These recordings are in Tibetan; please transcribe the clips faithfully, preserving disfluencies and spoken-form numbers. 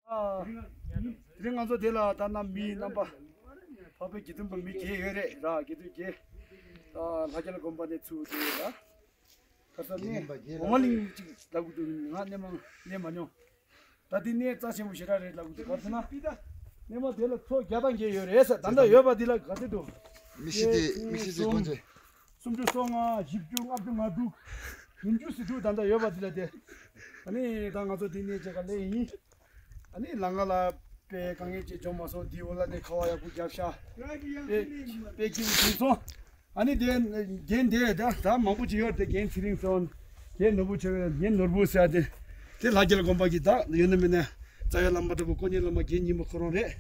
ཨ། དེ་རིང་ང་ཚོ་དེ་ལ་ད་ནང་མི་རྣམ་པ་འཕགས་པའི་དགེ་འདུན་པ་མི་བརྒྱད་ཡོད་རེད་ར། དགེ་འདུན་བརྒྱད། ད་ལྷ་རྒྱལ་དགོན་པ་ནས་ཚུར་དེ་ལ་ཁ་སང་ནས་འོ་མ་གླིང་གཅིག་ལབ་གི་འདུག་ང་སླེབས་མ་སླེབས་མ་མྱོང་། ད་དེ་གནས་རྩ་ཆེན་པོ་ཞེ་དྲག་རེད་ལབ་གི་འདུག་ག་རེ་ཟེར་ན། སླེབས་མ་དེ་ལ་ཚོ་བརྒྱ་དང་བརྒྱད་ཡོད་རེད་ཟེར། ད་ལྟ་ཡོད་པ་འདི་ལ་ག་ཚོད་འདུག་མི་ཤི་དེ་མི་ཤི་དེ་དགོན་ཆེ། སུམ་ཅུ་སོ་ལྔ། བཞི་བཅུ། ལྔ་བཅུ་ང་དྲུག་བདུན་ཅུ་ཟེར་འདུག་ད་ལྟ་ཡོད་པ་འདི་ལ་དེ། ཨ་ནི་ད་ང་ཚོ་འདི་ནས་བྱེད་ག་སླེབས་ཡིན། ཨ་ནི་ལམ་ཁ་ལ་དཔེ་དཀའ་ངལ་ཅིག་བྱུང་མ་སོང་། འདི་འོག་ལ་ནས་ཁ་བ་ཡག་པོ་བརྒྱབ་ཤག་དཔེ་དཔེ་སྐྱིད་པོ་བྱུང་སོང་། ཨ་ནི་དེ་རྒན་དེ་ད་ད་མང་པོ་ཅིག་ཡོད་དེ། རྒན་ཚེ་རིང་ཚེ་དབང་། རྒན་ནོར་བུ་ཆེ་བའི་རྒན་ནོར་བུ་ཟེར་ཡ་དེ། དེ་ལྷ་རྒྱལ་དགོན་པ་གི་ད་ཡོད་ན་མེད་ན་རྩ་བའི་བླ་མ་འདྲ་པོ་དཀོན་གཉེར་བླ་མ་རྒན་རྙིང་པ་ཁོ་རང་རེད།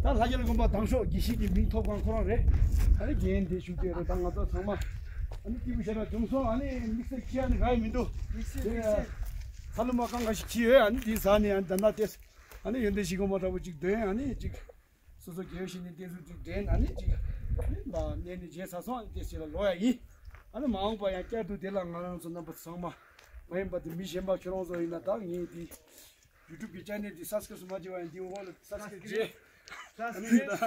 ད་ལྷ་རྒྱལ་དགོན་པ་དང་ཤོག་དགེ་བཤེས་ཀྱི་མིང་ཐོབ་མཁན་ཁོ་རང་རེད། ཨ་ནི་རྒན་དེ་བཞུགས་དེ་རེད། ད་ང་ཚོ་ཚང་མ་ཨ་ནི་སྐྱིད་པོ་ཞེ་དྲག་བྱུང་སོང་། ཨ་ནི་དམིགས་བསལ་ཁྱི་ཨ་ནི་ག་ཡི་མི་འདུག་དམིགས་བསལ་དམིགས་བསལ། ཁ་ལུ་མ་གང་ག་ཞིག་ཁྱི་ཡོད། ཨ་ནི་དེ་ཟ་ནས་ཨ་ནི་ད་ན་ཏེ། ཨ་ནི་ཡོན་ཏན་གཞིས་ཀ་མ་འདྲ་པོ་ཅིག་འདོན། ཨ་ནི་ཅིག་སོ་སོ་རྒྱལ་བ་བཤེས་གཉེན་བསྟེན་ཚུལ་ཅིག་འདྲེན། ཨ་ནི་ཅིག་ཨ་ནི་ལ་གནས་ནས་རྗེས་ཚར་སོང་། ཨ་ནི་དེ་ཞིག་ལ་ལོག་ཡ་ཡིན། ཨ་ནི་མ་འོངས་པ་ཡང་བསྐྱར་དུ་དེ་ལ་ང་རང་ཚོ་རྣམ་པ་ཚང་མ་མ་ཡིན་པ་དེ་མི་གཞན་པ་ཁྱོད་རང་ཚོ་ཡིན་ན་ད་ངས་དེ་ཡུ་ཊུབ་ཀྱི་ཅེ་ནལ་དེ་སབ་སི་ཀེ་རབ་མ་བྱས་པ་ཡིན་དེ་འོག་ལ་སབ་སི་ཀེ་རབ་བྱས། ཨ་ནི་ད་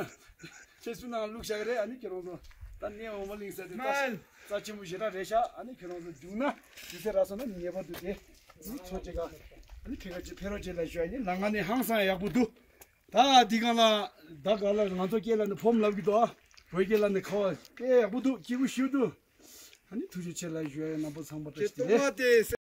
ཕེ་སི་བུག་ནང་བླུགས་བཞག་གི་རེད། ཨ་ནི་ཁྱོད་རང་ཚོ་ད་གནས་འོ་མ་གླིང་ཟེར་དེ་ད་རྩ་ཆེན་པོ་ཞེ་དྲག་རེད་ཤག་ཨ་ནི་ཁྱོད་རང་ཚོ་འབྱུང་ན་དུས་ཚོད་རག་སོང་ན་ངེས་པར་དུ་དེ་ཚོ་བྱེད་ག་ཨ་ནི་ཕེབས་རོགས་བྱེད། ཕེབས་རོགས་བྱེད་ལ་ཞུ། ཨ་ནི་ལམ་ཁ་ནས་ཧང་སང་ཡག་པོ་འདུག་ད་འདི་གང་ལ་ད་ག་ལ་ང་ཚོ་སྐད་ལ་ནི་ཕོམ་ལབ་གི་འདུག་བོད་སྐད་ལ་ནི་ཁ་བ་དཔེ་ཡག་པོ་འདུག་སྐྱིད་པོ་ཞེ་འདུག་ཨ་ནི་ཐུགས་རྗེ་ཆེ་ལ་ཞུ་ཡ། རྣམ་པ་ཚང་མ་བཀྲ་ཤིས་བདེ་ལེགས།